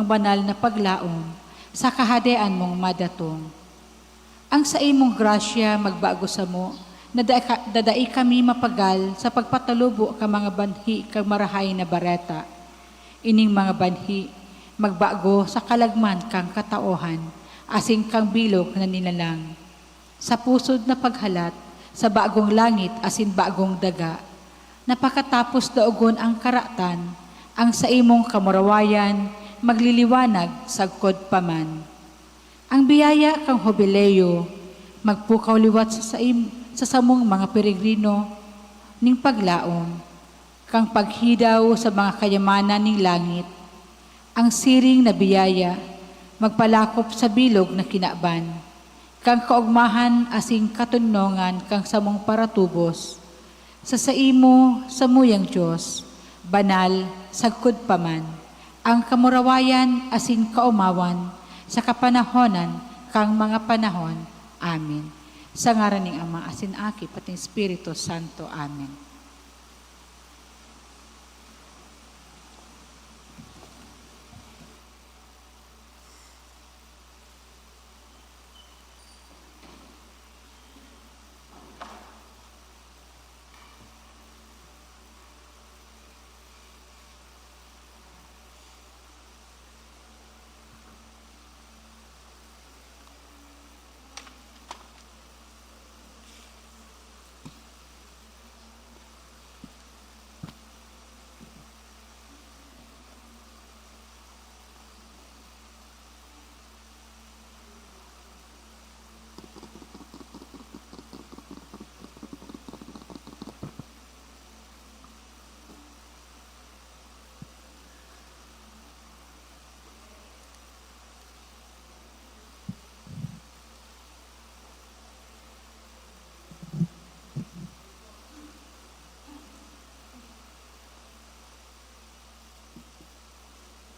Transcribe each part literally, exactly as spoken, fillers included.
banal na paglaom sa Kahadean mong madatong. Ang saimong grasya magbago samo na da-, da dai kami mapagal sa pagpatalubo kan mga banhi kan Marahay na Bareta. Ining mga banhi magbago sa kalagman kan katauhan asin kan bilog na nilalang, sa pusod na paghalat sa bagong langit asin bagong daga, na pakatapos daogon ang karatan, ang saimong kamurawayan magliliwanag sagkod pa man. Ang biyaya kan Hubileo magpukaw liwat sa saim-, sa samong mga peregrino nin paglaom, kan paghidaw sa mga kayamanan nin langit. Ang siring na biyaya magpalakop sa bilog na kinaban, kan kaogmahan asin katonongan kan samong paratubos. Sa saimo, samuyang Dios, banal, sagkod pa man, ang kamurawayan asin kaomawan sa kapanahonan kan mga panahon. Amen. Sa ngaran nin Ama asin Aki, pati Espiritu Santo. Amen.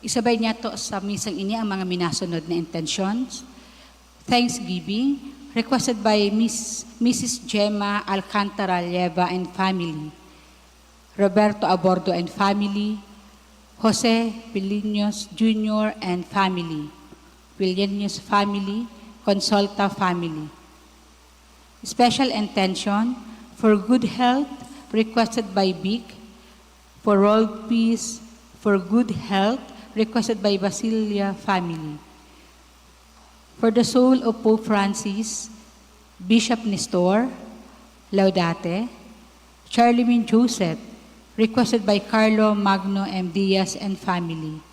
Isabay niyato sa misang ini ang mga minasunod na intensyon. Thanksgiving, requested by Miss, Missus Gemma Alcantara Leva and family, Roberto Abordo and family, Jose Piliños Junior and family, Piliños family, Consulta family. Special intention for good health, requested by Vic. For world peace, for good health, requested by Basilia family. For the soul of Pope Francis, Bishop Nestor, Laudate, Charlemagne Joseph, requested by Carlo Magno M. Diaz and family.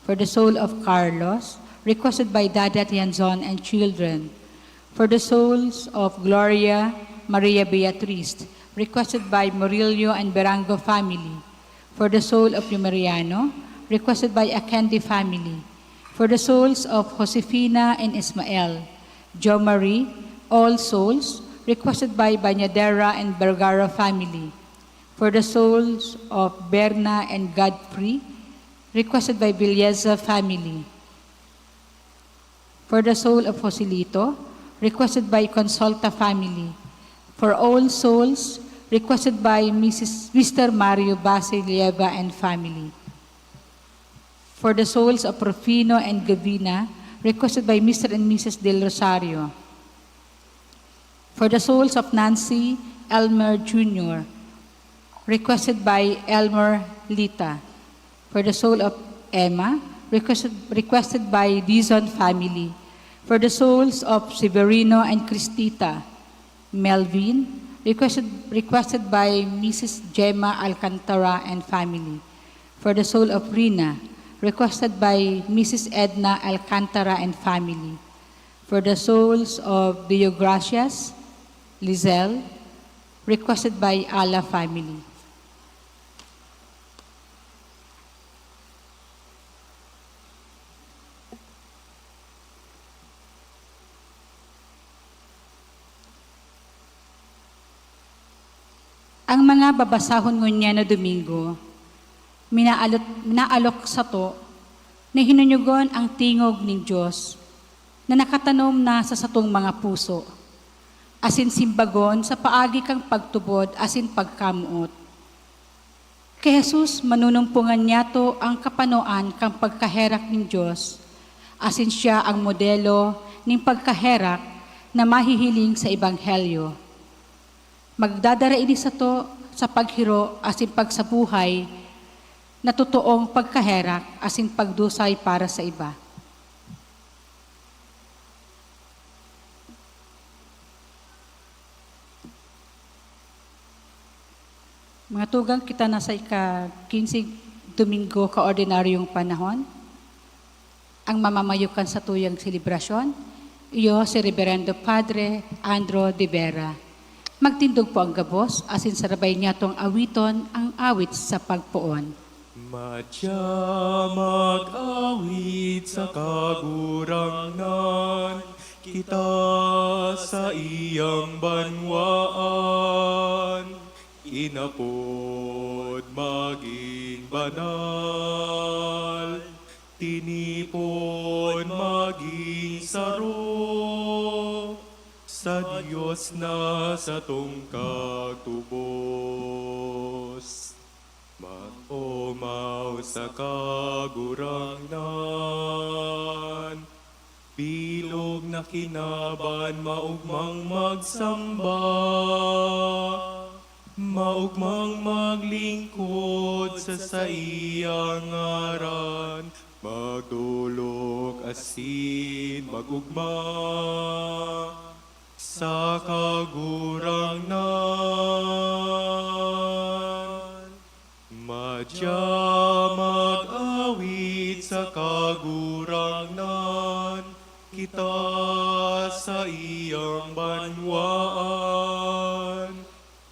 For the soul of Carlos, requested by Dada Tianzon and children. For the souls of Gloria, Maria Beatriz, requested by Murillo and Berango family. For the soul of Yumeriano, requested by Akendi family. For the souls of Josefina and Ismael, Jo Marie, all souls, requested by Bañadera and Vergara family. For the souls of Berna and Godfrey, requested by Villeza family. For the soul of Joselito, requested by Consulta family. For all souls, requested by Missus Mister Mario Base Lieva and family. For the souls of Rufino and Gavina, requested by Mister and Missus Del Rosario. For the souls of Nancy, Elmer Junior, requested by Elmer Lita. For the soul of Emma, requested, requested by Dizon family. For the souls of Severino and Cristita, Melvin, requested, requested by Missus Gemma Alcantara and family. For the soul of Rina, requested by Missus Edna Alcantara and family. For the souls of Deogracias, Lizelle, requested by Ala family. Ang mga babasahon ngunyan na Domingo, minaalot-, minaalok sato na hinunyugon ang tingog nin Dios na nakatanom na sa satong mga puso, asin simbagon sa paagi kan pagtubod asin pagkamoot. Ki Jesus, manunumpongan niyato an kapanoan kan pagkaherak nin Dios, asin siya an modelo nin pagkaherak na mahihiling sa Ebanghelyo. Magdadara ini sato sa paghiro asin pagsabuhay na totoong pagkaherak asin pagdusay para sa iba. Mga tugang, kita na sa ika-kinseng Domingo kan Ordinaryong Panahon. An mamamayo kan satuyang selebrasyon, iyo si Reberendo Padre Andro de Vera. Magtindog po an gabos, asin sarabay niyatong awiton an awit sa pagpoon. Madya mag-awit sa Kagurangnan, kita saiyang banwaan, inapod magin banal, tinipon magin saro, sa Dios na satong Kagtubos. Mag-omaw sa Kagurangnan, bilog na kinaban, maogmang magsamba, maogmang maglingkod sa saiyang ngaran, magdolok asin mag-ogma sa Kagurangnan. Madya mag-awit sa Kagurangnan, kita saiyang banwaan,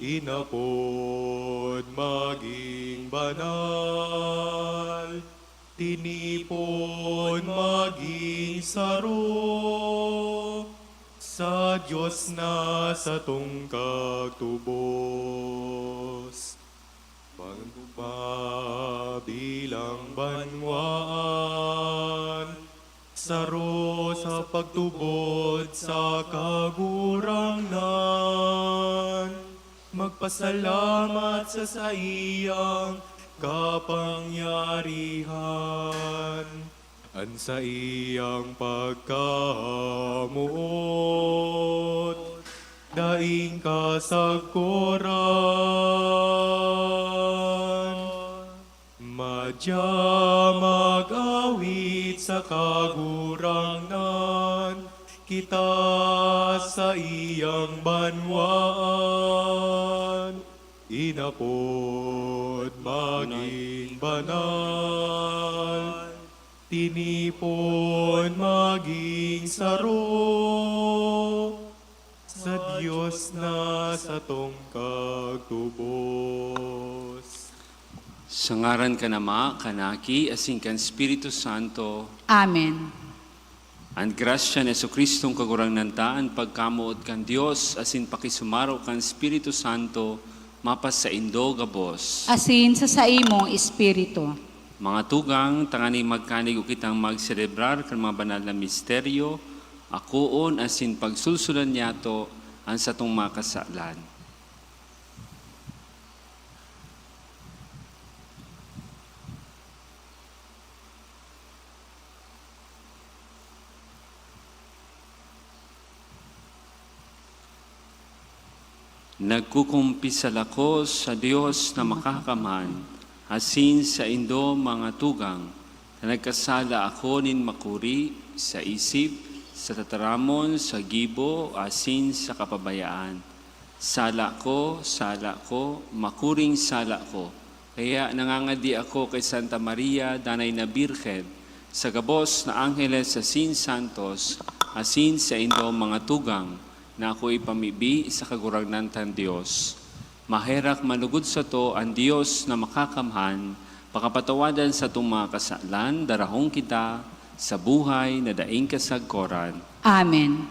inapod magin banal, tinipon magin saro, sa Dios na satong Kagtubos. Mag-ogma bilang banwaan, saro sa pagtubod sa Kagurangnan, magpasalamat sa saiyang kapangyarihan. An saiyang pagkamoot daing kasagkoran. Madya mag-awit sa Kagurangnan, kita saiyang banwaan, inapod magin banal, tinipon magin saro, sa Dios na satong Kagtubos. Sa ngaran kan Ama, kan Aki, asin kan Espiritu Santo. Amen. An grasya ni Jesu-Cristong Kagurangnan ta, an pagkamoot kan Dios, asin pakisumaro kan Espiritu Santo, mapasaindo gabos. Asin sa saimong espiritu. Mga tugang, tanganing magkanigo kitang magselebrar kan mga banal na misteryo, akoon asin pagsulsulan niyato an satong mga kasalan. Nagkukumpisal ako sa Dios na Makakamhan, asin saindo, mga tugang, na nagkasala ako nin makuri, sa isip, sa tataramon, sa gibo, asin sa kapabayaan. Sala ko, sala ko, makuring sala ko. Kaya nangangadi ako kay Santa Maria, Danay na Birhen, sa gabos na angheles asin santos, asin saindo, mga tugang, na ako ipamibi sa Kagurangnan tang Dios. Maherak manugod sato an Dios na Makakamhan, pakapatawadan satong mga kasalan, darahon kita sa buhay na daing kasagkoran. Amen.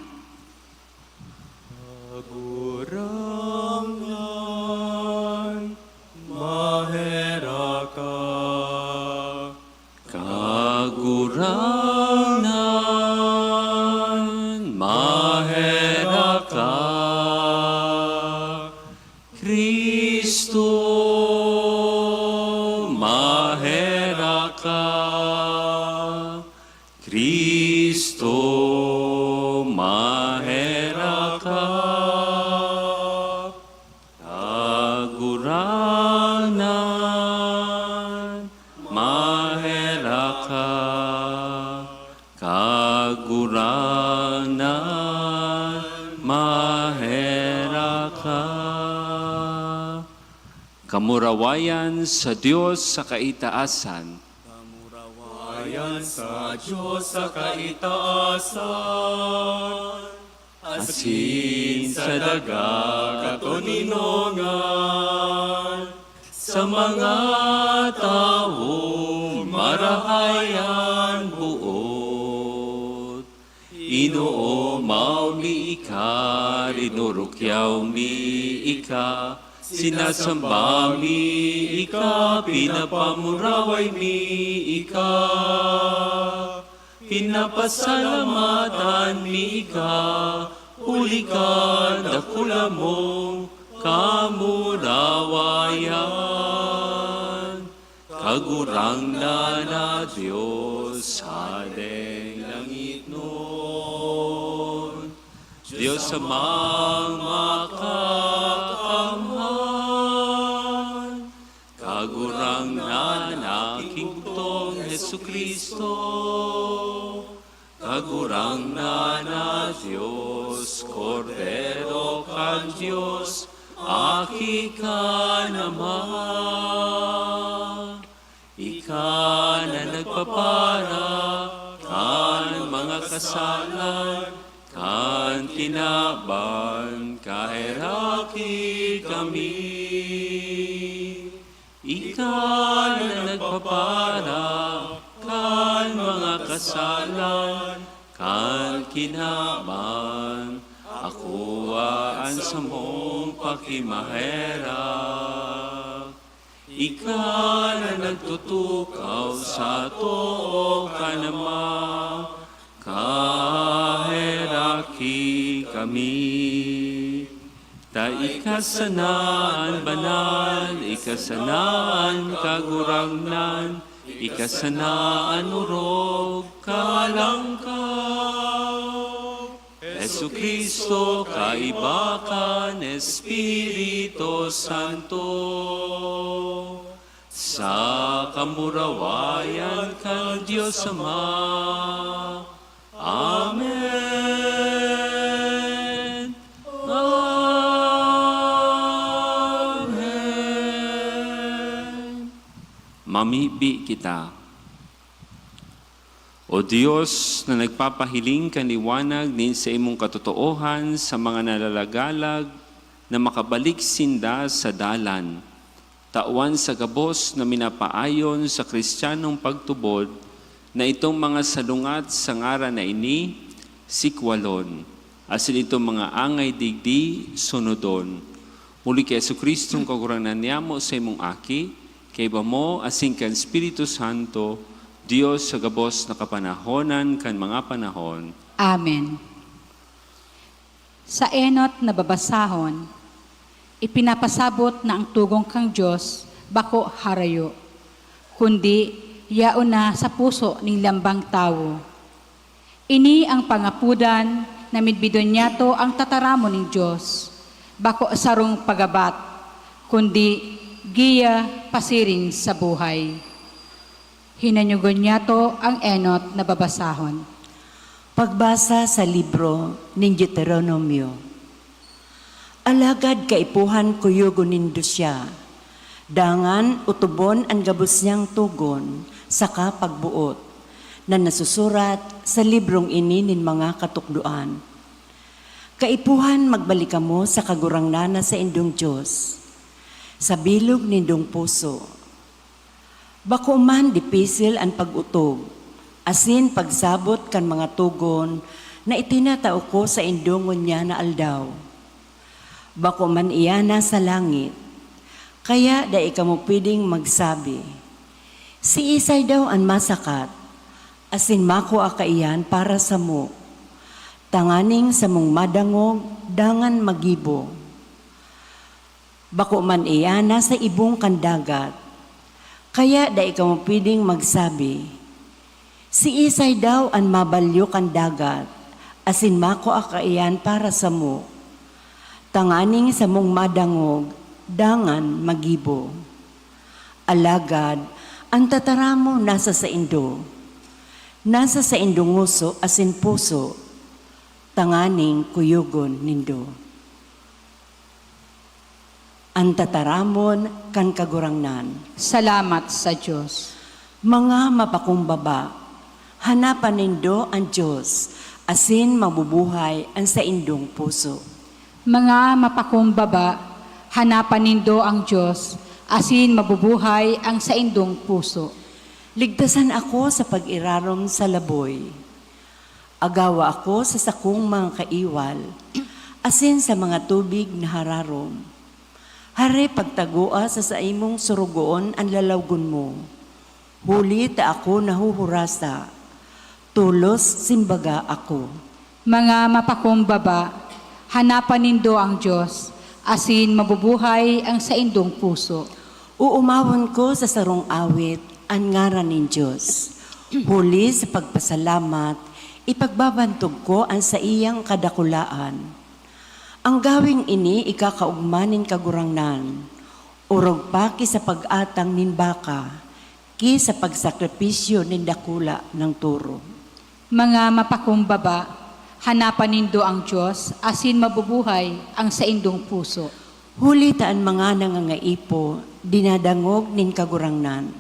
Kagurangnan, maherak ka. Kagurangnan, maherak ka. Cristo, Cristo, maherak ka. Kagurangnan, maherak ka. Kagurangnan, maherak ka. Kamurawayan sa Dios sa kaitaasan. Kamurawayan sa Dios sa kaitaasan. Asin sa daga katoninongan, sa mga tawong marahay an boot. Inoomaw mi ika, rinurukyaw mi ika, sinasamba mi ika, pinapamuraway mi ika. Pinapasalamatan mi ika, huli kan dakula mong kamurawayan. Kagurangnan na Dios, Hadeng langitnon, Dios Amang makakamhan, Kagurangnan na Aki nin bugtong Jesu-Cristo, Kagurangnan na Dios, Kordero kan Dios, Aki kan Ama. Ika na nagpapara kan mga kasalan kan kinaban, kaheraki kami. Ika na nagpapara kan mga kasalan kan kinaban, akoa an samong pakimaherak. Ika na nagtutukaw sa too kan Ama, kaheraki kami. Ta ika sana an banal, ika sana an kagurangnan, ika sana an orog kan alangkaw. Jesu-Cristo, kaiba kan Espiritu Santo, sa kamurawayan kan Dios Ama. Amen. Amen. Mamibi kita. O Dios na nagpapahiling kan liwanag nin saimong katotoohan sa mga nalalagalag na makabalik sinda sa dalan, tawan sa gabos na minapaayon sa Kristiyanong pagtubod na itong mga salungat sa ngaran na ini sikwalon, asin itong mga angay digdi sunodon. Huli ki Jesu-Cristong Kagurangnan niyamo, sa imong Aki, kaiba mo, asin kan Espiritu Santo, Dios sa gabos na kapanahonan kan mga panahon. Amen. Sa enot na babasahon, ipinapasabot na ang tugon kan Dios bako harayo, kundi yaon na sa puso nin lambang tawo. Ini ang pangapodan na midbidon niyato ang tataramon nin Dios, bako sarong pagabat, kundi giya pasiring sa buhay. Hinanyogon niyato ang enot na babasahon. Pagbasa sa libro nin Deuteronomio. Alagad kaipuhan kuyogon nindo siya, dangan otobon an gabos niyang togon saka pagboot, na nasusurat sa librong ini nin mga katukdoan. Kaipuhan magbalik kamo sa Kagurangnan na saindong Dios, sa bilog nindong puso. Bako man dipisil an pag-otob, asin pagsabot kan mga togon na itinatao ko saindo ngunyan na aldaw. Bako man iyan nasa langit, kaya dai kamo pwedeng magsabi, "Siisay daw an masakat, asin makua kaiyan para samo, tanganing samong madangog dangan magibo?" Bako man iyan nasa ibong kan dagat, kaya dai kamo pwedeng magsabi, Siisay daw an mabalyo kan dagat, asin makua kaiyan para samo, tanganing samong madangog, dangan magibo? Alagad an tataramon nasa saindo, nasa saindong ngoso asin puso, tanganing kuyogon nindo. An tataramon kan Kagurangnan. Salamat sa Dios. Mga mapakumbaba, hanapan nindo an Dios, asin mabubuhay an saindong puso. Mga mapakumbaba, hanapan nindo an Dios, asin mabubuhay an saindong puso. Ligtasan ako sa pag-irarom sa laboy. Agawa ako sa sakong mga kaiwal, asin sa mga tubig na hararom. Hare, pagtagoa sa saimong sorogoon an lalawgon mo, huli ta ako nahuhurasa, tolos simbaga ako. Mga mapakumbaba, hanapan nindo an Dios, asin mabubuhay an saindong puso. Uumawon ko sa sarong awit an ngaran nin Dios. Huli sa pagpasalamat, ipagbabantog ko an saiyang kadakulaan. An gawing ini ikakaogma nin Kagurangnan, orog pa ki sa pag-atang nin baka, ki sa pagsakripisyo nin dakula nang toro. Mga mapakumbaba, hanapan nindo an Dios, asin mabubuhay an saindong puso. Huli ta an mga nangangaipo dinadangog nin Kagurangnan.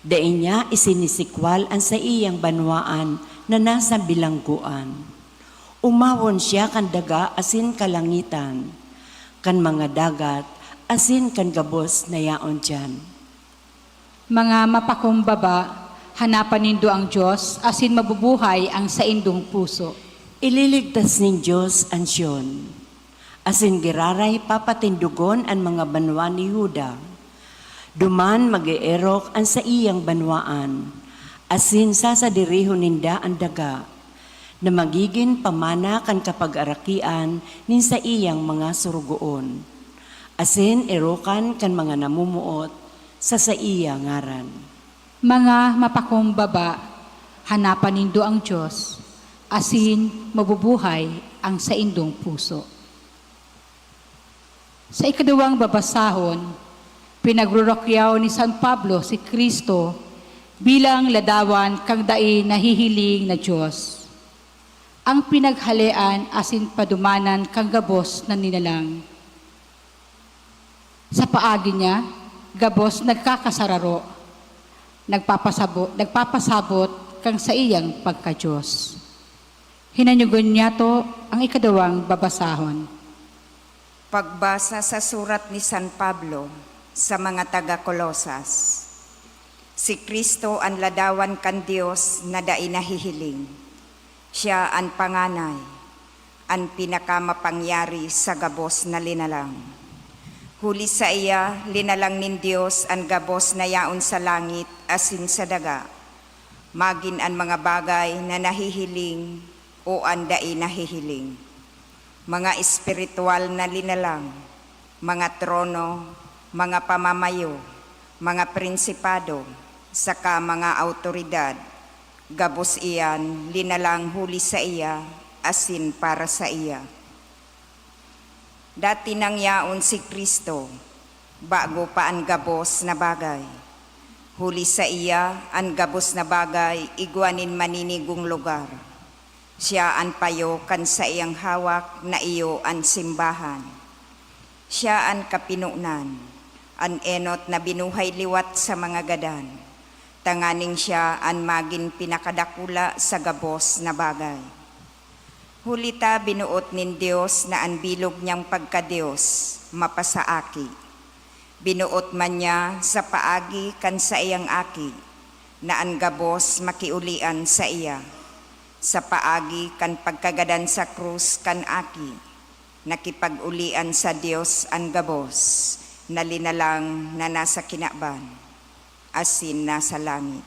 Dai niya isinisikwal an saiyang banwaan na nasa bilanggoan. Umawon siya kan daga asin kalangitan, kan mga dagat asin kan gabos na yaon diyan. Mga mapakumbaba, hanapan nindo an Dios, asin mabubuhay an saindong puso. Ililigtas nin Dios an Sion, asin giraray papatindogon an mga banwa ni Juda. Duman mag-eerok an saiyang banwaan, asin sasadirihon ninda an daga, na magigin pamana kan kapagarakian nin saiyang mga sorogoon, asin erokan kan mga namumuot sa saiya ngaran. Mga mapakumbaba, hanapan nindo an Dios, asin mabubuhay an saindong puso. Sa ikaduwang babasahon, pinagrurukyaw ni San Pablo si Cristo bilang ladawan kan dai nahihiling na Dios, an pinaghalean asin padumanan kan gabos na linalang. Sa paagi niya, gabos nagkakasararo, nagpapasabo-, nagpapasabot kan saiyang pagka-Dios. Hinanyogon niyato an ikaduwang babasahon. Pagbasa sa surat ni San Pablo sa mga taga Colosas. Si Cristo an ladawan kan Dios na dai nahihiling. Siya an panganay, an pinakamapangyari sa gabos na linalang. Huli saiya, linalang nin Dios an gabos na yaon sa langit asin sa daga, magin an mga bagay na nahihiling o an dai nahihiling, mga espirituwal na linalang, mga trono, mga pamamayo, mga prinsipado, saka mga awtoridad. Gabos iyan linalang huli saiya asin para saiya. Dati nang yaon si Cristo, bago pa an gabos na bagay. Huli saiya, an gabos na bagay igwa nin maninigong lugar. Siya an payo kan saiyang hawak na iyo an simbahan. Siya an kapinonan, an enot na binuhay liwat sa mga gadan, tanganing siya an magin pinakadakula sa gabos na bagay. Huli ta binoot nin Dios na an bilog niyang pagka-Dios mapasaaki. Binoot man niya sa paagi kan saiyang Aki, na an gabos makiulian saiya. Sa paagi kan pagkagadan sa krus kan Aki, nakipag-ulian sa Dios an gabos na linalang na nasa kinaban asin nasa langit.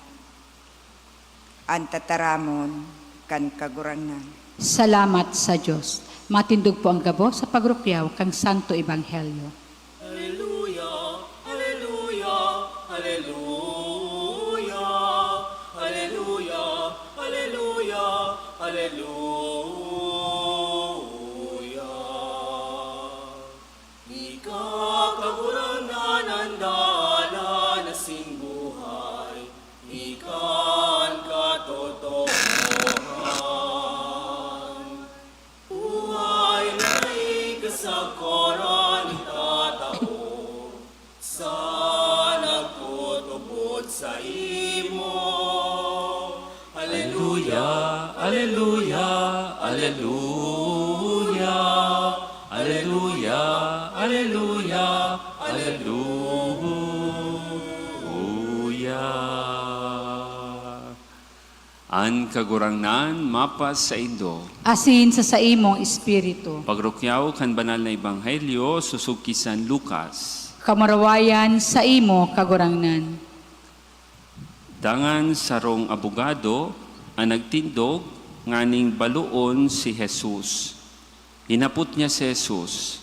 An tataramon kan Kagurangnan. Salamat sa Dios. Matindog po ang gabos sa pagrukyaw kan Santo Ebanghelyo. Haleluya, haleluya, haleluya, haleluya. Hallelujah. Ika, Kagurangnan, an dalan asin buhay, ika an katotoohan. Buhay na ikasagkoran itatao sa nagtutubod saimo. Aleluya, aleluya, aleluya, aleluya, aleluya, aleluya. An Kagurangnan mapasaindo. Asin sa saimong espiritu. Pagrukyaw kan banal na ebanghelyo sosog ki San Lucas. Kamurawayan saimo, Kagurangnan. Dangan sarong abogado an nagtindog nganing baloon si Jesus. Hinapot niya si Jesus,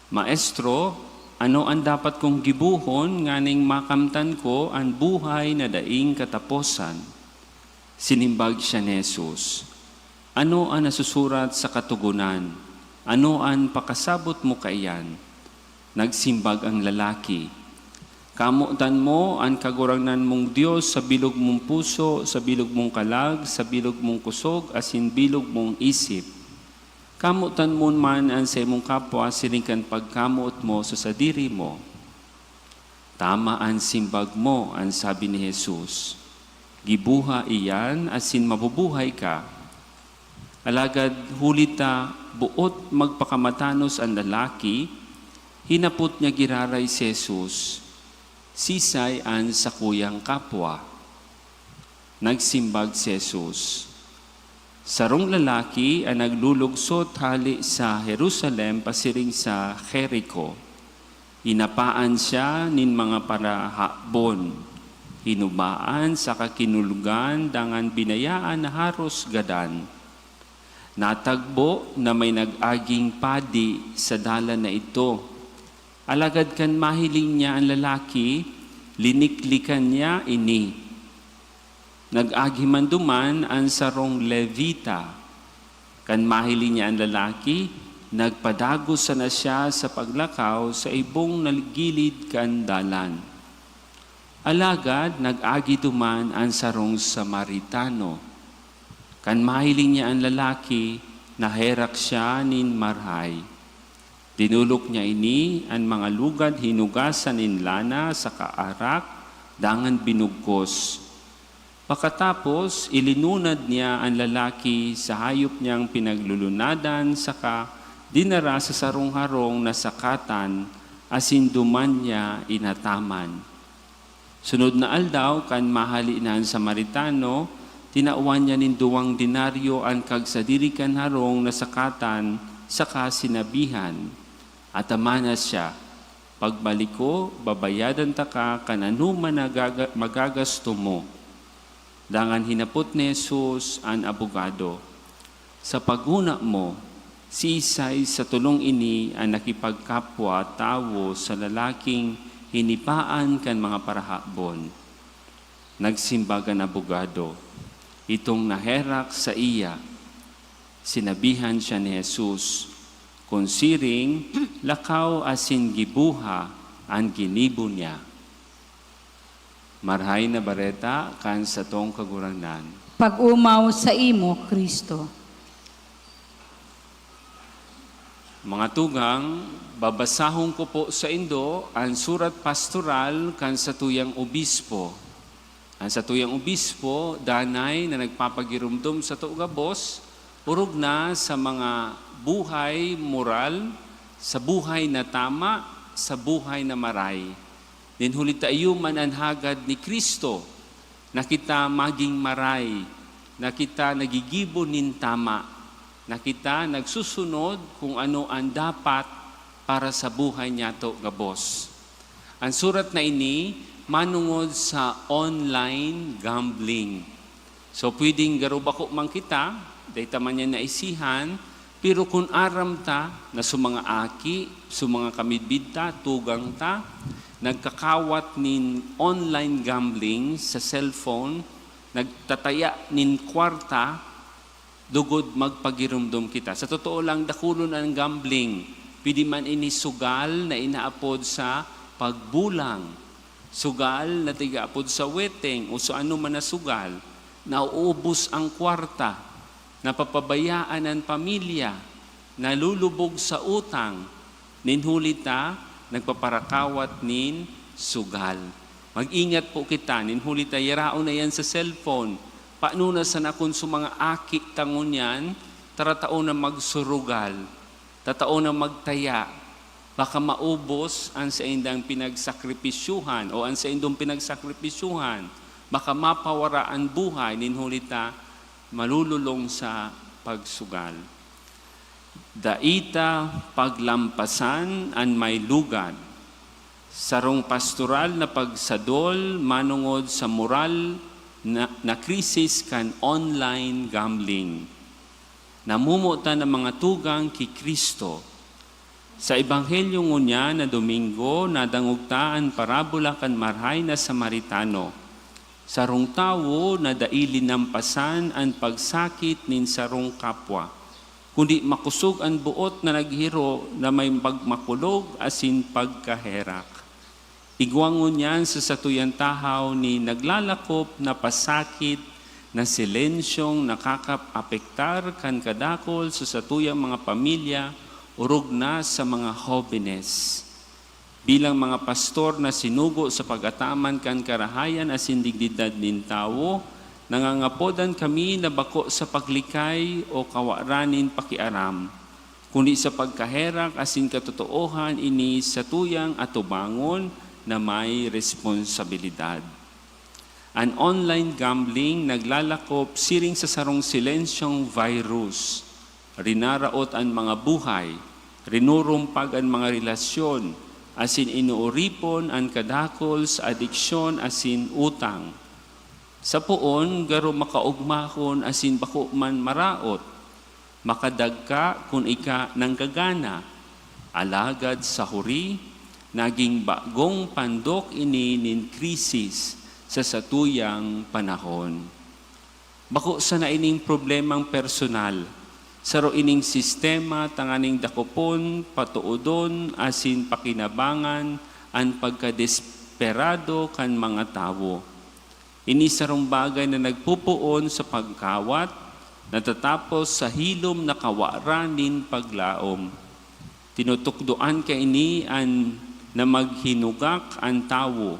"Maestro, ano an dapat kong gibohon nganing makamtan ko an buhay na daing kataposan?" Sinimbag siya ni Jesus, "Ano an nasusurat sa Katogonan? Ano an pakasabot mo kaiyan?" Nagsimbag an lalaki, "Kamotan mo an Kagurangnan mong Dios sa bilog mong puso, sa bilog mong kalag, sa bilog mong kusog, asin bilog mong isip. Kamotan mo man an saimong kapwa siring kan pagkamoot mo sa sadiri mo." "Tama an simbag mo," an sabi ni Jesus. "Giboha iyan asin mabubuhay ka." Alagad huli ta boot magpakamatanos an lalaki, hinapot niya giraray si Jesus, "Sisay an sakuyang kapwa?" Nagsimbag si Jesus, "Sarong lalaki an naglulugsot hale sa Jerusalem pasiring sa Jerico. Inapaan siya nin mga parahabon, hinubaan saka kinulugan dangan binayaan na haros gadan. Natagbo na may nag-aging padi sa dalan na idto. Alagad kan mahiling niya an lalaki, liniklikan niya ini. Nag-agi man duman an sarong Levita. Kan mahiling niya an lalaki, nagpadagos sana siya sa paglakaw sa ibong na gilid kan dalan. Alagad nag-agi duman an sarong Samaritano. Kan mahiling niya an lalaki, naherak siya nin marahay. Dinolok niya ini an mga lugad hinugasan nin lana saka arak, dangan binugkos. Pakatapos, ilinunad niya an lalaki sa hayop niyang pinaglulunadan saka dinara sa sarong harong na sakatan asin duman niya inataman. Sunod na aldaw, kan mahale na an Samaritano, tinawan niya nin duwang denaryo an kagsadiri kan harong na sakatan saka sinabihan, "Atamana siya, pagbalik ko, babayadan taka kan anoman na gaga-, magagasto mo." Dangan hinapot ni Jesus an abogado, "Sa paghona mo, siisay sa tolong ini an nakipagkapwa-tawo sa lalaking hinipaan kan mga parahabon?" Nagsimbag an abogado, "Itong naherak saiya." Sinabihan siya ni Jesus, "Kun siring, lakaw asin giboha an ginibo niya." Marahay na Bareta kan satong Kagurangnan. Pag-omaw saimo, Cristo. Mga tugang, babasahon ko po saindo an surat pastoral kan satuyang obispo. An satuyang obispo, danay na nagpapagiromdom sato gabos, orog na sa mga buhay moral, sa buhay na tama, sa buhay na maray. Nin huli ta iyo man an hagad ni Cristo, na kita magin maray, na kita nagigibo nin tama, na kita nagsusunod kun ano an dapat para sa buhay niyato gabos. An surat na ini manongod sa online gambling. So, pwedeng garo bako man kita, dai ta man yan naisihan, pero kun aram ta na sa mga aki, sa mga kamidbid ta, tugang ta, nagkakawat nin online gambling sa cellphone, nagtataya nin kwarta, lugod magpagiromdom kita. Sa totoo lang, dakulon an gambling. Pwede man ini sugal na inaapod sa pagbulang, sugal na tigaapod sa weteng, o sa anoman na sugal. Nauubos ang kwarta, napapabayaan an pamilya, nalulubog sa utang, nin huli ta nagpaparakawat nin sugal. Mag-ingat po kita, nin huli ta yaraon na yan sa cellphone. Paano na sana kun sa mga aki ta ngunyan, taratao na magsurugal, tatao na magtaya, baka maubos an saindang pinagsakripisyuhan o an saindong pinagsakripisyuhan, baka mapawara an buhay nin huli ta malululong sa pagsugal. Dai ta paglampasan an may lugad. Sarong pastoral na pagsadol manongod sa moral na, na krisis kan online gambling. Namomotan an mga tugang ki Cristo. Sa Ebanghelyo ngunyan na Domingo, nadangog ta an parabola kan marahay na Samaritano, sarong tawo na dai linampasan an pagsakit nin sarong kapwa, kundi makosog an boot na naghiro na may pagmakulog asin pagkaherak. Igwa ngunyan sa satuyang tahaw nin naglalakop na pasakit na silensyong nakakaapektar kan kadakul sa satuyang mga pamilya, orog na sa mga hobenes. Bilang mga pastor na sinugo sa pag-ataman kan karahayan asin dignidad nin tawo, nangangapodan kami na bako sa paglikay o kawaran nin pakiaram, kundi sa pagkaherak asin katotoohan ini satuyang atubangon na may responsabilidad. An online gambling naglalakop siring sa sarong silensyong virus. Rinaraot an mga buhay, rinurumpag an mga relasyon, asin inuuripon an kadakul sa adiksyon asin utang. Sa poon, garo makaogmahon asin bako man maraot. Makadagka kun ika nanggagana, alagad sa huri, naging bagong pandok ini nin krisis sa satuyang panahon. Bako sana ining problemang personal, saro ining sistema tanganing dakopon, patoodon, asin pakinabangan an pagkadesperado kan mga tawo. Ini sarong bagay na nagpopoon sa pagkawat, natatapos sa hilom na kawaran nin paglaom. Tinutukdoan kaini an na maghinugak an tawo,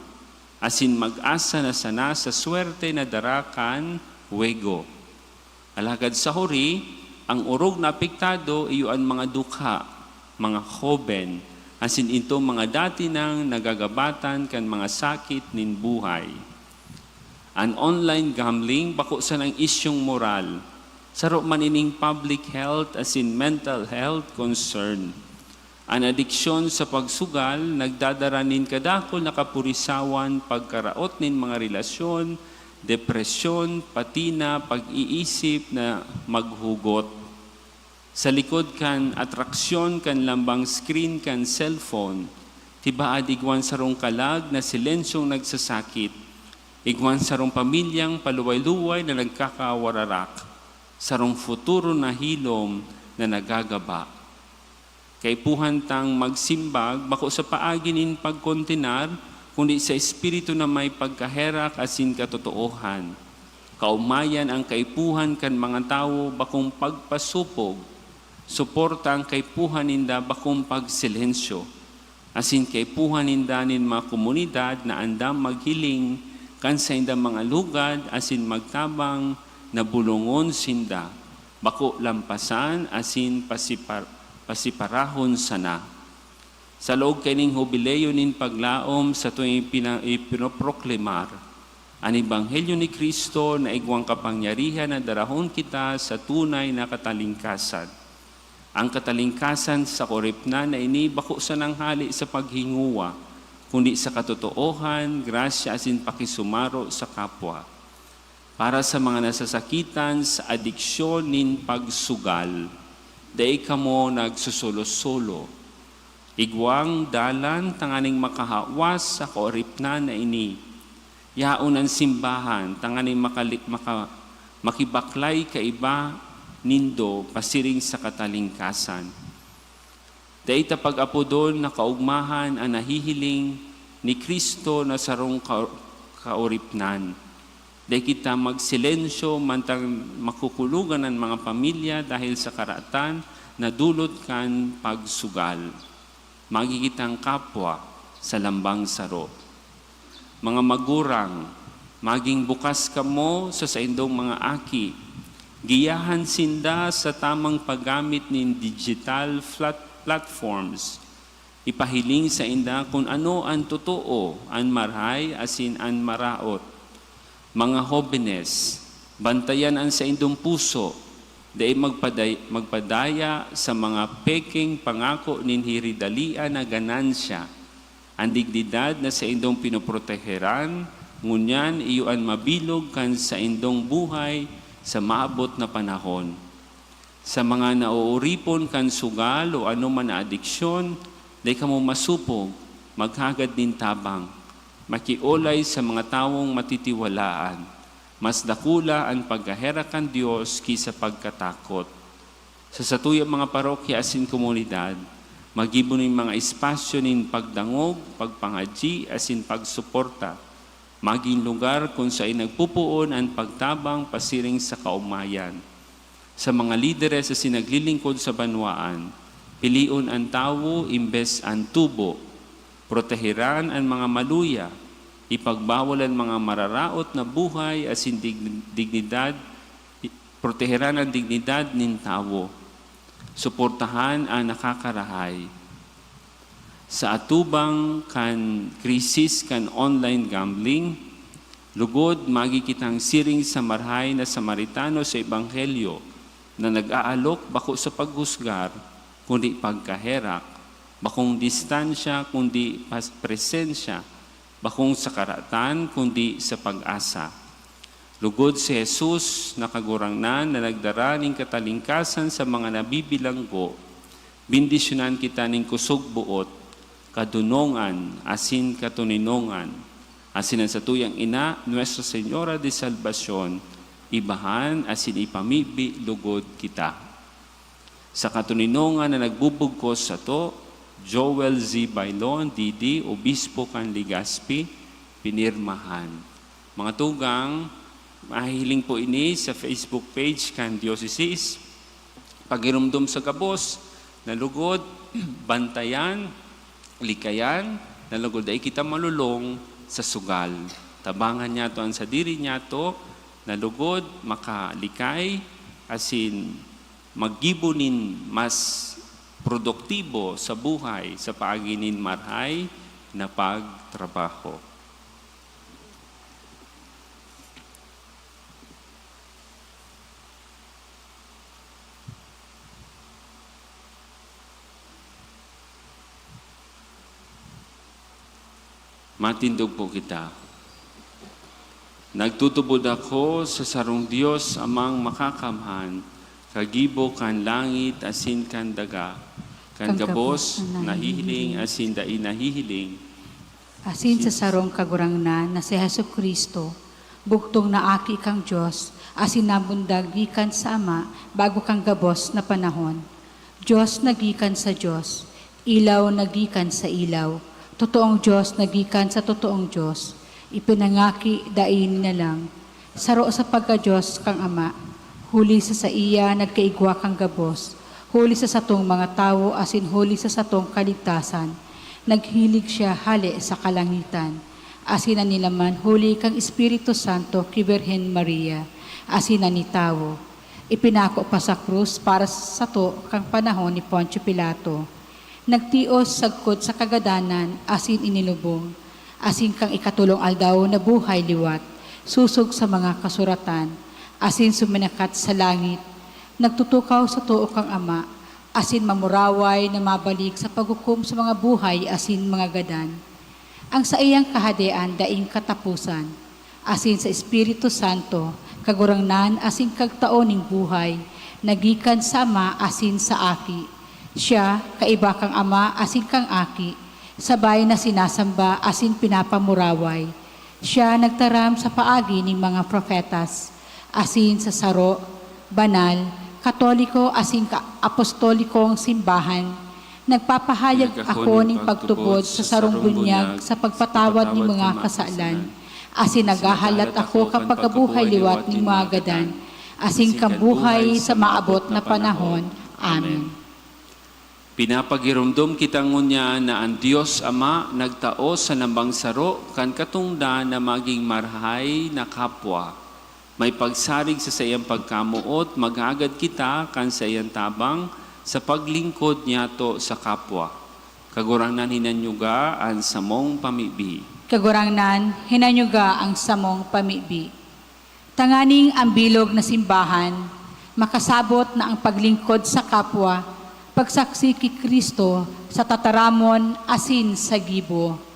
asin mag-asa na sana sa swerte na dara kan wego. Alagad sa huri, ang orog na apektado iyo an mga dukha, mga hoben, asin idtong mga dati nang nagagabatan kan mga sakit nin buhay. An online gambling bako sanang isyung moral, saro man ining public health asin mental health concern. An adiksyon sa pagsugal nagdadara nin kadakul na kapurisawan, pagkaraot nin mga relasyon, depresyon, pati na pag-iisip na maghugot. Sa likod kan atraksyon kan lambang screen kan cellphone, tibaad igwan sarong kalag na silensyong nagsasakit, igwan sarong pamilyang paluway-luway na nagkakawararak, sarong futuro na hilom na nagagaba. Kaipuhan tang magsimbag bako sa paagi nin pagkondenar, kundi sa espiritu na may pagkaherak asin katotoohan. Kaomayan, ang kaipuhan kan mga tawo bakong pagpasopog, suporta, ang kaipuhan ninda bakong pagsilensyo, asin kaipuhan ninda nin mga komunidad na andam maghiling kan saindang mga lugad asin magtabang na bulongon sinda, bako lampasan asin pasipar-, pasiparahon sana. Sa laog kaining hubileo nin paglaom, satong ipina-, ipinoproklamar an Ebanghelyo ni Cristo na igwang kapangyarihan na darahon kita sa tunay na katalingkasan. Ang katalingkasan sa koripnan na ini bako sanang hale sa paghinguwa, kundi sa katotoohan, grasya asin pakisumaro sa kapwa. Para sa mga nasasakitan sa adiksyon nin pagsugal, dai kamo nagsusolo-solo. Igwang dalan tanganing makahawas sa kaoripnan na ini. Yaon an simbahan tanganing makali-, maka-, makibaklay kaiba nindo pasiring sa katalingkasan. Dai ta pag-apodon na kaogmahan an nahihiling ni Cristo na sarong ka-, kaoripnan. Dai kita magsilensyo mantang makukulogan an mga pamilya dahil sa karatan na dulot kan pagsugal. Magi kitang kapwa sa lambang saro. Mga magurang, maging bukas kamo sa saindong mga aki. Giyahan sinda sa tamang paggamit nin digital flat-, platforms. Ipahiling sainda kun ano an totoo, an marhay, asin an maraot. Mga hobenes, bantayan an saindong puso, dai magpaday-, magpadaya sa mga pekeng pangako nin hiridalian na ganansya. An dignidad na saindong pinoproteheran, ngunyan iyo an mabilog kan saindong buhay sa maabot na panahon. Sa mga naooripon kan sugal o anoman na adiksyon, dai kamo masupog, maghagad nin tabang, makiolay sa mga tawong matitiwalaan. Mas dakula an pagkaherak kan Dios ki sa pagkatakot. Sa satuyang mga parokya asin komunidad, maggibo nin mga espasyo nin pagdangog, pagpangadyi, asin pagsuporta. Magin lugar kun saen nagpopoon an pagtabang pasiring sa kaomayan. Sa mga lideres asin naglilingkod sa banwaan, pilion an tawo imbes an tubo. Proteheran an mga maluya, ipagbawal an mga mararaot na buhay asin dig-, dignidad, i-, proteheran an dignidad nin tawo. Suportahan an nakakarahay. Sa atubang kan krisis kan online gambling, lugod magi kitang siring sa marhay na Samaritano sa Ebanghelyo na nag-aalok bako sa paghusgar, kundi pagkaherak, bakong distansya, kundi pas-, presensya, bakong sa karatan, kundi sa pag-asa. Lugod si Jesus na Kagurangnan na nagdara nin katalingkasan sa mga nabibilanggo, bendisyonan kita nin kusog boot, kadunongan, asin katoninongan. Asin an satuyang ina, Nuestra Señora de Salvacion, ibahan asin ipamibi lugod kita. Sa katoninongan na nagbubugkos sato, Joel Z. Bailon, D D, Obispo kan Legazpi, pinirmahan. Mga tugang, mahihiling po ini sa Facebook page kan Diocese. Pagiromdom sa gabos na lugod, bantayan, likayan, na lugod dai kita malolong sa sugal. Tabangan niyato an sadiri niyato na lugod, makalikay, asin maggibo nin mas produktibo sa buhay sa paagi nin marhay na pagtrabaho. Matindog po kita. Nagtutubod ako sa sarong Dios, Amang Makakamhan, kagibo kan langit asin kan daga, kan Kan gabos gabos na nahihiling nahihiling. asin dai nahihiling, Asin sa sarong Kagurangnan na si Jesu-Cristo, bugtong na Aki kan Dios, asin nabundag gikan sa Ama bago kan gabos na panahon. Dios na gikan sa Dios, ilaw na gikan sa ilaw, totoong Dios na gikan sa totoong Dios, ipinangaki, dai linalang, saro sa pagka-Dios kan Ama, huli sa saiya nagkaigwa kan gabos, huli sa satong mga tawo asin huli sa satong kaligtasan. Naghilig siya hale sa kalangitan, asin nanilaman huli kan Espiritu Santo ki Birhen Maria, asin nanitawo. Ipinako pa sa krus para sato kan panahon ni Poncio Pilato. Nagtios sagkod sa kagadanan asin inilubong, asin kan ikatolong aldaw nabuhay liwat, sosog sa mga kasuratan, asin suminakat sa langit. Nagtutukaw sa too kan Ama, asin mamuraway na mabalik sa paghukom sa mga buhay asin mga gadan. Ang saiyang kahadean daing kataposan, asin sa Espiritu Santo, Kagurangnan asin Kagtao nin buhay, na gikan sa Ama asin sa Aki. Siya, kaiba kan Ama asin kan Aki, sabay na sinasamba asin pinapamuraway. Siya nagtaram sa paagi nin mga propetas, asin sa saro, banal, Katoliko asin ka-, apostolikong simbahan, nagpapahayag ako nin pagtubod sa sarong bunyag sa pagpatawad nin mga kasalan, asin naghahalat ako kan pagkabuhay liwat nin mga gadan, asin kan buhay sa maabot na panahon. Amen. Pinapagiromdom kita ngunyan na an Dios Ama nagtao sa nambang saro kan katongdan na magin marahay na kapwa. May pagsarig sa saiyang pagkamoot, maghagad kita kan saiyang tabang sa paglingkod niyato sa kapwa. Kagurangnan, hinanyuga an samong pamibi. Kagurangnan, hinanyuga ang samong pamibi. Tanganing ang bilog na simbahan makasabot na ang paglingkod sa kapwa, pagsaksi ki Cristo sa tataramon asin sa gibo.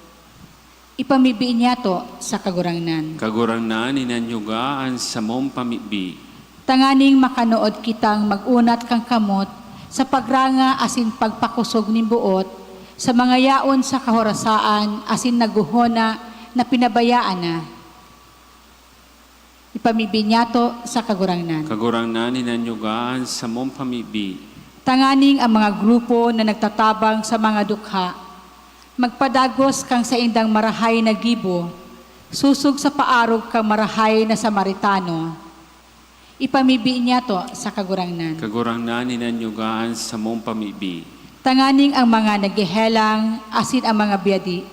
Ipamibi niyato sa Kagurangnan. Kagurangnan, hinanyuga an samong pamibi. Tanganing makanood kitang mag-unat kan kamot sa pagranga asin pagpakosog nin boot sa mga yaon sa kahorasaan asin naghohona na pinabayaan na. Ipamibi niyato sa Kagurangnan. Kagurangnan, hinanyuga an samong pamibi. Tanganing ang mga grupo na nagtatabang sa mga dukha magpadagos kan saindang marahay na gibo, sosog sa paarog kan marahay na Samaritano. Ipamibi niyato sa Kagurangnan. Kagurangnan, hinanyuga an samong pamibi. Tanganing ang mga naghehelang asin ang mga biyadi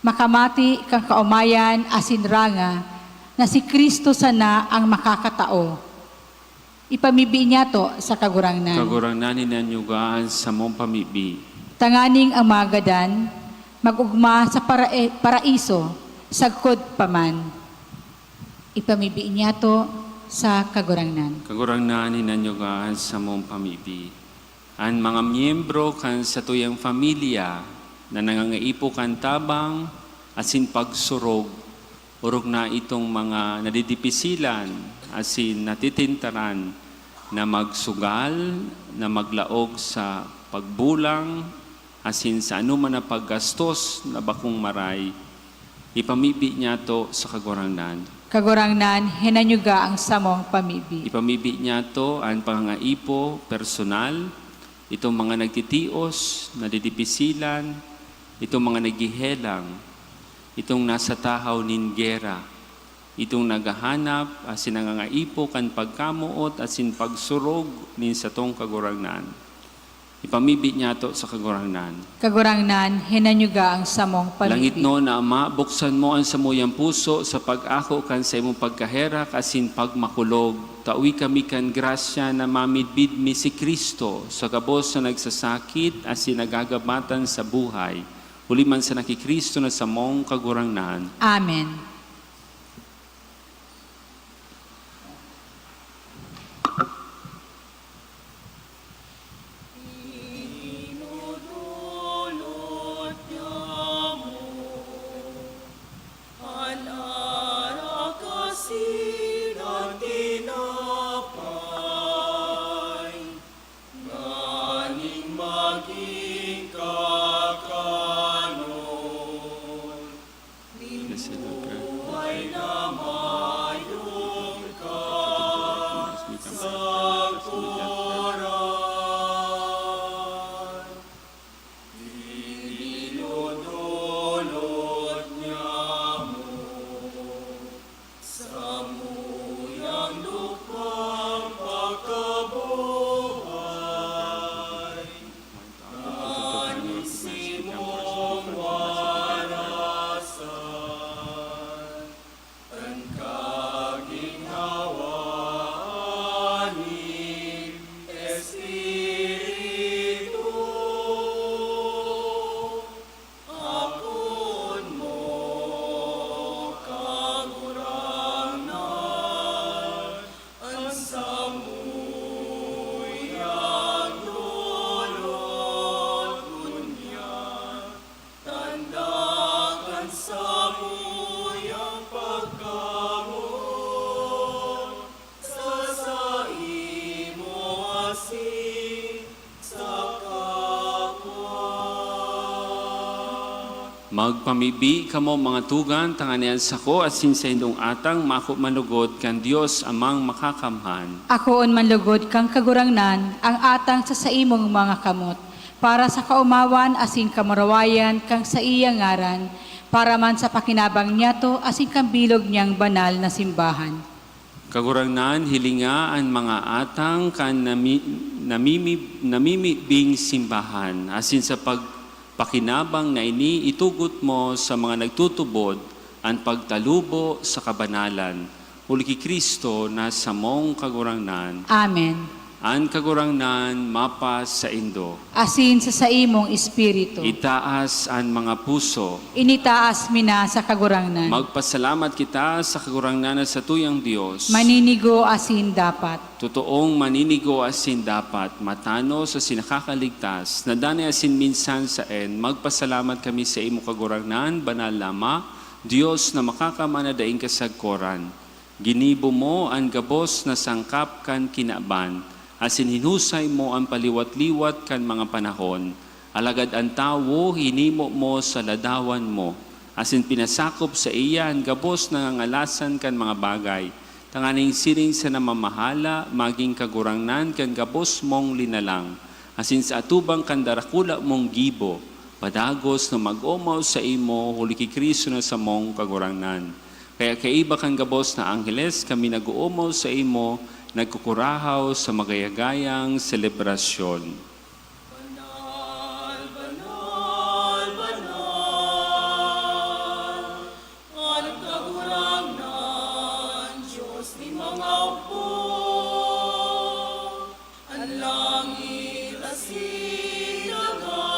makamati kan kaomayan asin ranga na si Cristo sana an makakatao. Ipamibi niyato sa Kagurangnan. Kagurangnan, hinanyuga an samong pamibi. Tanganing ang mga gadan mag-ogma sa para-, paraiso sagkod pa man. Ipamibi niyato sa Kagurangnan. Kagurangnan, hinanyuga an samong pamibi. An mga miyembro kan satuyang pamilya na nangangaipo kan tabang asin pagsurog, orog na itong mga nadidipisilan asin natitentaran na magsugal, na maglaog sa pagbulang, asin sa anoman na paggastos na bakong maray, ipamibi niyato sa Kagurangnan. Kagurangnan, hinanyuga ang samong pamibi. Ipamibi niyato an pangangaipo personal, itong mga nagtitios, nadidipisilan, itong mga naghihelang, itong nasa tahaw nin gera, itong naghahanap asin nangangaipo kan pagkamoot asin pagsurog nin satong Kagurangnan. Ipamibi niyato sa Kagurangnan. Kagurangnan, hinanyuga ang samong pamibi. Langitnon na Ama, buksan mo an samuyang puso sa pag-ako kan saimong pagkaherak asin pagmakulog. Tawi kami kan grasya na mamidbid mi si Cristo, sa gabos na nagsasakit asin nagagabatan sa buhay. Huli man sana ki Cristo na samong Kagurangnan. Amen. Blessed are Magpamibi kamo, mga tugang, tanganing an sako asin saindong atang maako man lugod kan Dios Amang Makakamhan. Akoon man lugod kan Kagurangnan ang atang sa saimong mga kamot, para sa kaomawan asin kamurawayan kan saiyang ngaran, para man sa pakinabang niyato asin kan bilog niyang banal na simbahan. Kagurangnan, hilinga an mga atang kan nami-, namimi-, namimibing simbahan, asin sa pagpakinabang na ini itugot mo sa mga nagtutubod an pagtalubo sa kabanalan. Huli ki Cristo na samong Kagurangnan. Amen. An Kagurangnan mapasaindo. Asin sa saimong espiritu. Itaas an mga puso. Initaas mi na sa Kagurangnan. Magpasalamat kita sa Kagurangnan na satuyang Dios. Maninigo asin dapat. Totoong maninigo asin dapat, matanos asin nakakaligtas, na danay asin minsan saen, magpasalamat kami sa imo, Kagurangnan, Banal na Ama, Dios na makakamhan na daing kasagkoran. Ginibo mo an gabos na sangkap kan kinaban, asin hinusay mo an paliwat-liwat kan mga panahon. Alagad an tawo hinimo mo sa ladawan mo, asin pinasakop saiya an gabos na ngangalasan kan mga bagay, tanganing siring sa namamahala magin kagurangnan kan gabos mong linalang, asin sa atubang kan darakula mong gibo, padagos na mag-omaw saimo huli ki Cristo na samong Kagurangnan. Kaya kaiba kan gabos na angheles, kami nag-oomaw saimo, nagkukurahaw sa magayagayang selebrasyon. Banal, banal, banal, an Kagurangnan, Dios nin mga hukbo. An langit asin daga,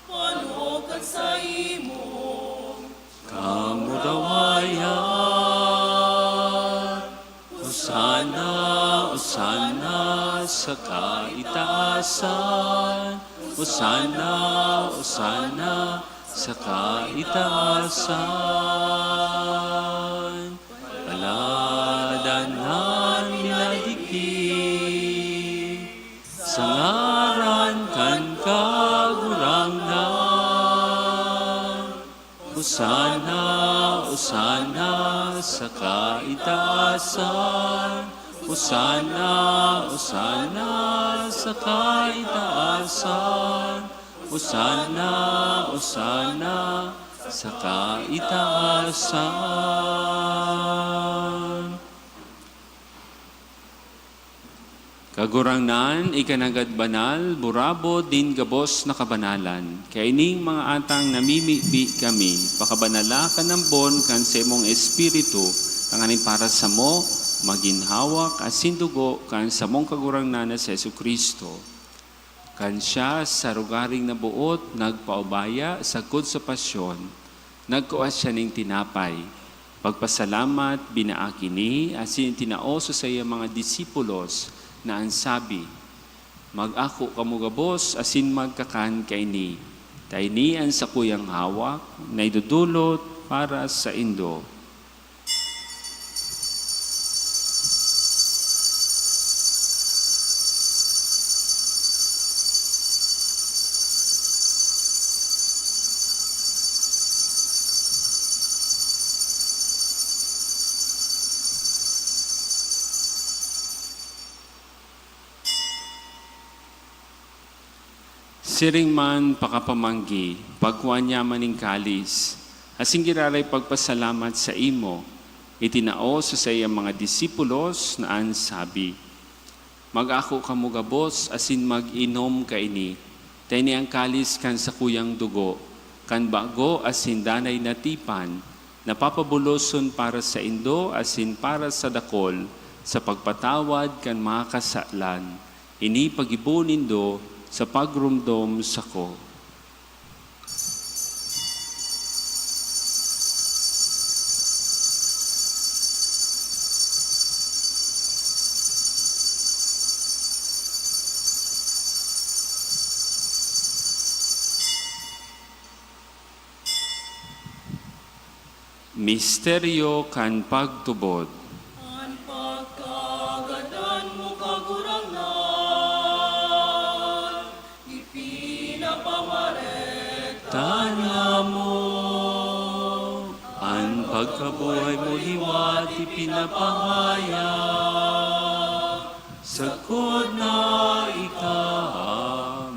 pano kan saimong kamurawayan. Osana, Osana sa kaitaasan. Osana, Osana sa kaitaasan. Palad an minadiki sa ngaran kan Kagurangnan. Osana, Osana sa kaitaasan. Osana, Osana sa kaitaasan. Osana, Osana sa kaitaasan. Kagurangnan, ika nanggad banal, burabod nin gabos na kabanalan. Kaining mga atang namimibi kami, pakabanala kan ambon kan saimong Espiritu, tanganing para samo, magin hawak asin dugo kan samong Kagurangnan na si Jesu-Cristo. Kan siya sa rogaring naboot nagpaubaya sagkod sa pasyon, nagkua siya nin tinapay, pagpasalamat, binaak ini, asin itinao sa saiyang mga disipulos na an sabi, "Mag-ako kamo gabos asin magkakan kaini, ta ini an sakuyang hawak na idodolot para saindo." Siring man pakapamanggi, pagkua niya man nin kalis, asin giraray pagpasalamat saimo, itinao sa saiyang mga disipulos na an sabi, "Mag-ako kamo gabos asin mag-inom kaini, ta ini an kalis kan sakuyang dugo, kan bago asin danay na tipan, na papabuloson para saindo asin para sa dakol sa pagpatawad kan mga kasalan. Ini paggibo nindo sa pagromdom sako." Misteryo kan pagtubod. An pagkagadan mo, Kagurangnan, ipinapamareta Pagkabuhay mo liwat ipinapahayag, sagkod na ika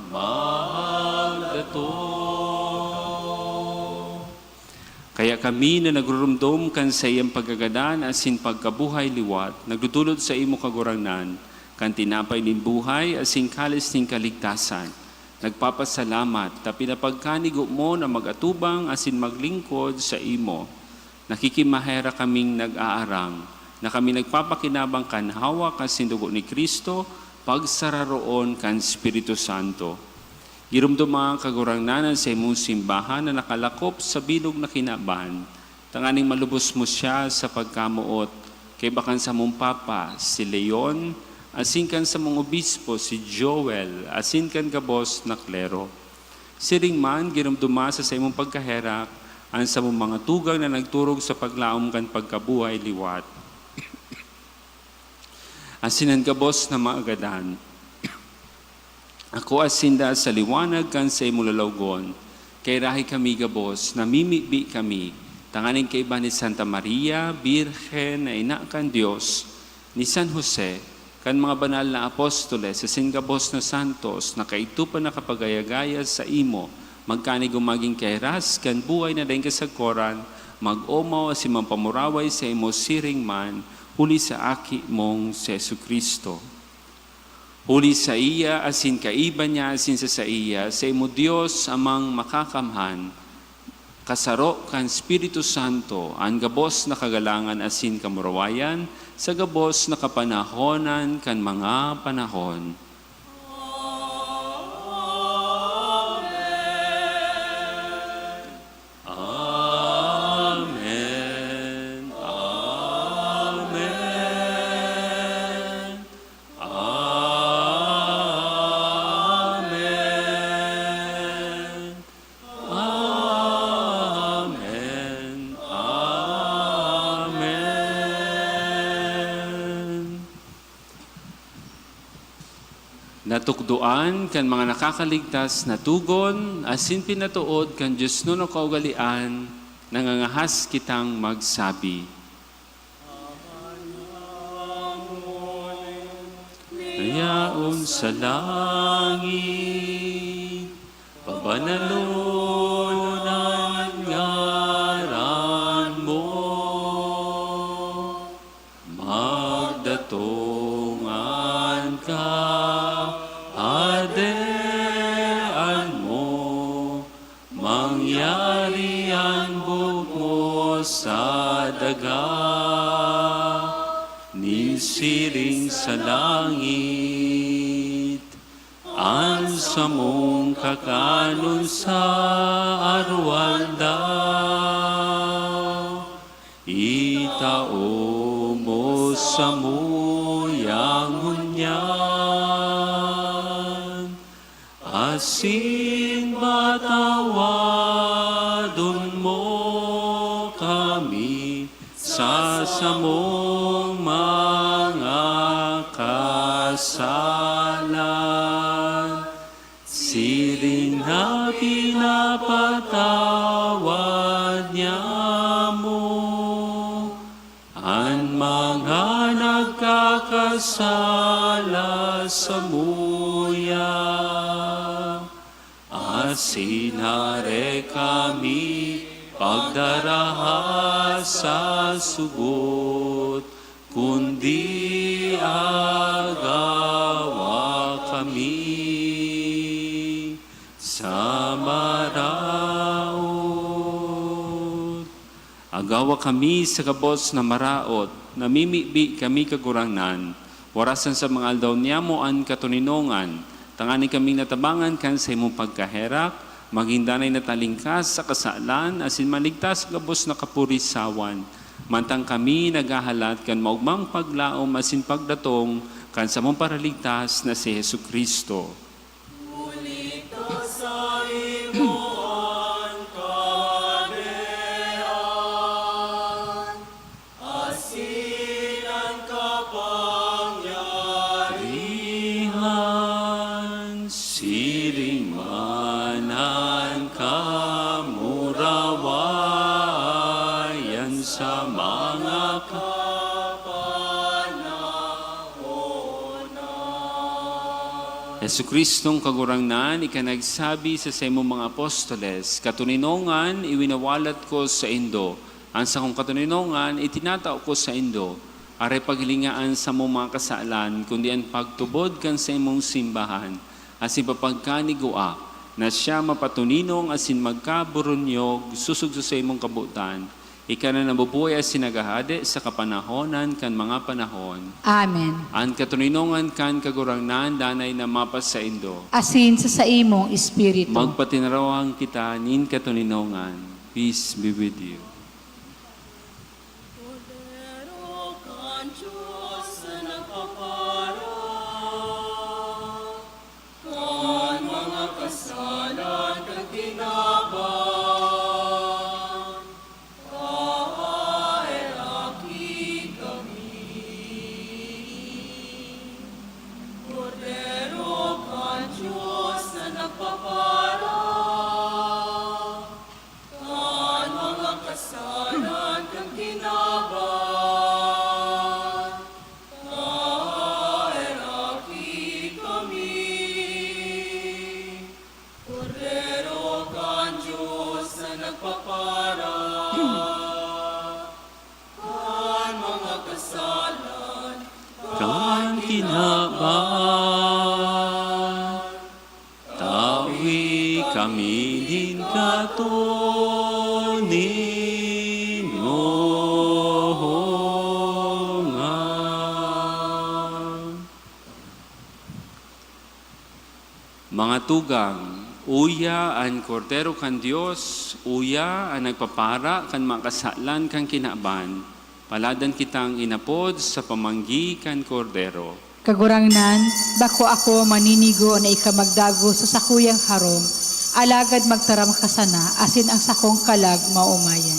magdato. Kaya kami na nagrurumdom kan saiyang pagkagadan asin pagkabuhay liwat, nagdudulot sa imo, Kagurangnan, kan tinapay nin buhay asin kalis nin kaligtasan. Nagpapasalamat ta pinapagkanigo mo na mag-atubang asin maglingkod sa imo. Nakikimaherak kaming nag-aarang na kami nagpapakinabang kan hawak asin dugo ni Cristo, pagsararoon kan Espiritu Santo. Giromdoma, Kagurangnan, an saimong simbahan na nakalakop sa bilog na kinaban, tanganing malubos mo siya sa pagkamoot, kaiba kan samong Papa, si Leon, asin kan samong Obispo, si Joel, asin kan gabos na klero. Siring man, giromdoma sa saimong pagkaherak an samong mga tugang na nagturog sa paglaom kan pagkabuhay liwat, asin an gabos na mga gadan. Akoa sinda sa liwanag kan saimong lalawogon. Kairahay kami gabos, namimibi kami, tanganing kaiba ni Santa Maria, Birhen na ina kan Dios, ni San Jose, kan mga banal na apostoles, asin gabos na santos na kaidto pa nakapagaya-gaya saimo, magkanigo magin kairas kan buhay na daing kasagkoran, mag-omaw asin magpamuraway saimo siring man, huli sa Aki mong si Jesu-Cristo. Huli saiya, asin kaiba niya, asin sa saiya, saimo Dios, Amang Makakamhan, kasaro kan Espiritu Santo, an gabos na kagalangan asin kamurawayan, sa gabos na kapanahonan kan mga panahon. Amen. Amen. Amen. Amen. Amen. Natukdoan kan mga nakakaligtas na tugon asin pinatood kan diosnon na kaugalean, nangangahas kitang magsabi, Ama namon na yaon sa langit, pabanalon an ngaran mo. Magdatong an Kahadean mo, mangyari an boot mo sa daga, nin siring sa langit. An samong kakanon sa aroaldaw, itao mo samuya ngunyan, asin patawadon mo kami sa samong mga kasalan, siring na pinapatawad niamo an mga nagkakasala samuya. Asin hare kami pagdaraha sa sugot, kundi agawa kami sa maraot. Agawa kami sa gabos na maraot, namimibi kami, Kagurangnan, warasan sa mga aldaw niyamo an katoninongan, tanganing kaming natabangan kan saimong pagkaherak, magin danay na talingkas sa kasalan, asin maligtas sa gabos na kapurisawan, mantang kami naghahalat kan maogmang paglaom asin pagdatong kan samong Paraligtas na si Jesu-Cristo. Huli ta saimo an kahadean, asin an kapangyarihan, siring man an kamurawayan Jesu-Cristong Kagurangnan, ika nagsabi sa saimong mga apostoles, "Katoninongan iwinawalat ko saindo, an sakong katoninongan itinatao ko saindo." Aray paghilinga an samong mga kasalan, kundi an pagtubod kan saimong simbahan, asin papagkanigua na siya mapatoninong asin magkaburunyog sosog sa saimong kabotan, ika na nabubuhay asin naghahade sa kapanahonan kan mga panahon. Amen. An katoninongan kan Kagurangnan danay na mapasaindo. Asin sa saimong espiritu. Magpatinarawan kita nin katoninongan. Peace be with you. Kordero kan Dios na nagpapara kan mga kasalan kan kinaban, paheraki kami. Kordero kan Dios na nagpapara kan mga kasalan kan kinaban, paheraki kami. Kordero kan Dios na nagpapara kan mga kasalan kan kinaban, tawi kami nin katoninongan. Mga tugang, uya an Kordero kan Dios, uya an nagpapara kan mga kasalan kan kinaban. Paladan kitang inapod sa pamanggi kan Kordero. Kagurangnan, bako ako maninigo na ika magdagos sa sakuyang harong, alagad magtaram ka sana asin ang sakong kalag maomayan.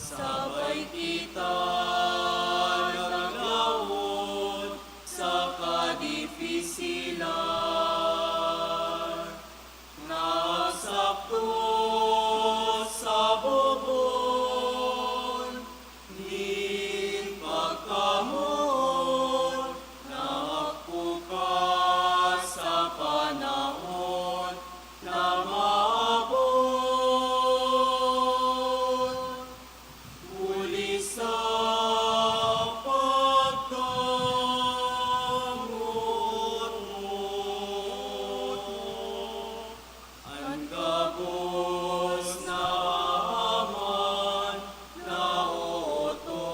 Sabay kita naglaon sa kadifisilan, nasakto sa bobon nin pagkamoot, naagpo ka sa panahon na maabot. Huli sa pagkamoot, an gabos na man naoto.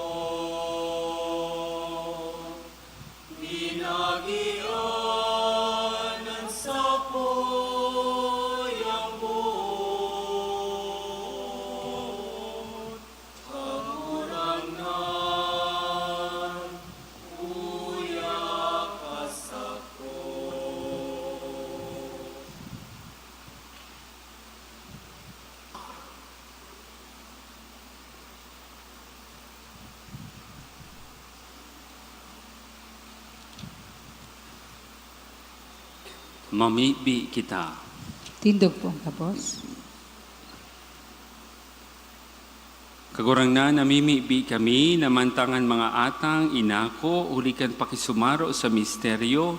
Binagian an sakoyang boot, Kagurangnan, uya ka sako. Mamibi kita. Tindog po ang kabos. Kagurangnan, namimibi kami na mantang an mga atang inako huli kan pakisumaro sa misteryo,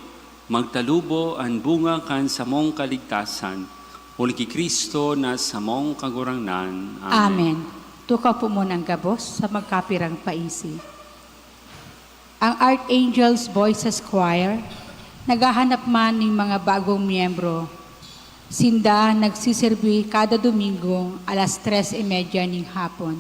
magtalubo an bunga kan samong kaligtasan, huli ki Cristo na samong Kagurangnan. Amen. Amen. Tukaw po muna ang gabos sa magkapirang paisi. Ang Archangel's Voices Choir, naghahanap man nin mga bagong miyembro. Sinda nagsiserbi kada Domingo alas tres y media nin hapon.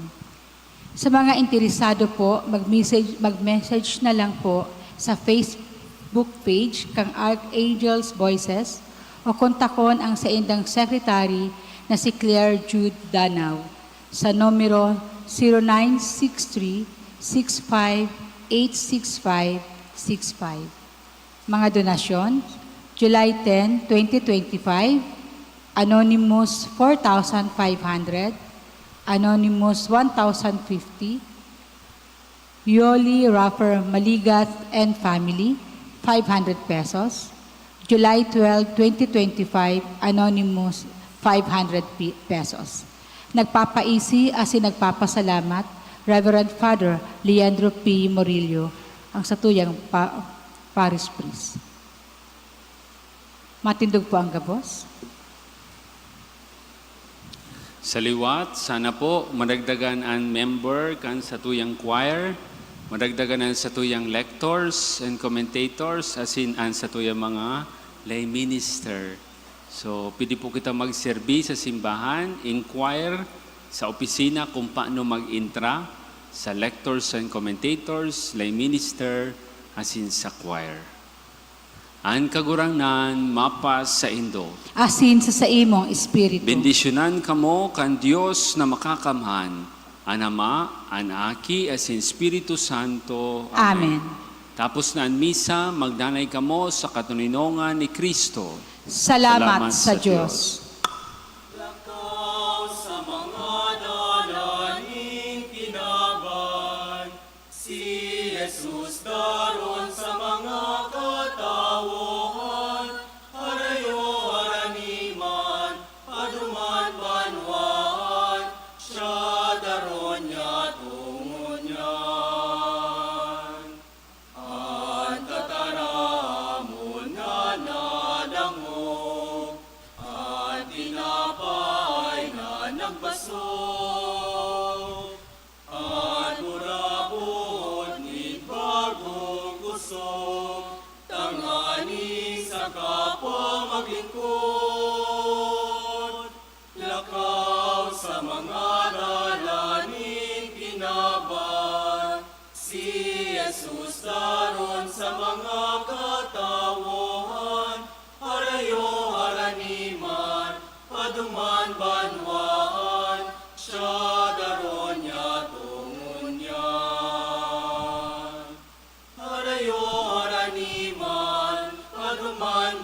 Sa mga interesado po, mag-message, mag-message na lang po sa Facebook page kan Archangel's Voices o kontakon ang saindang secretary na si Claire Jude Danao sa numero zero nine six three six five eight six five six five. Mga donasyon, July ten, twenty twenty-five, Anonymous, four thousand five hundred, Anonymous, one thousand fifty, Yoli Raffer Maligat and family, five hundred pesos. July twelve, twenty twenty-five, Anonymous, five hundred pi-, pesos. Nagpapaisi asin nagpapasalamat, Reverend Father Leandro P. Murillo, ang satuyang pa-, parish priest. Matindog po ang gabos. Sa liwat, sana po madagdagan an member kan satuyang choir, madagdagan an satuyang lectors and commentators, asin an satuyang mga lay minister. So, pwede po kita magserbi sa simbahan, in choir, sa opisina kung paano mag-intra, sa lectors and commentators, lay minister, asin sa choir. An Kagurangnan mapasaindo. Asin sa saimong espiritu. Bendisyonan kamo kan Dios na Makakamhan, an Ama, an Aki, asin Espiritu Santo. Amen. Amen. Tapos na an misa, magdanay kamo sa katoninongan ni Cristo. Salamat sa Dios. Lakaw sa mga dalan nin kinaban. Si Jesus daron sa mga katawohan, harayo harani man, paduman banwaan, siya daron niya tungon niyan. An tataramon na nadangog, an tinapay na nagbasog, an burabod nin bagong kusog, tanganing saka pa maglingkod. Lakaw sa mga dalan nin kinaban, si Jesus daron sa mga katawohan, harayo harani man, paduman banwaan, siya daron niya tungon niyan. Harayo harani man, paduman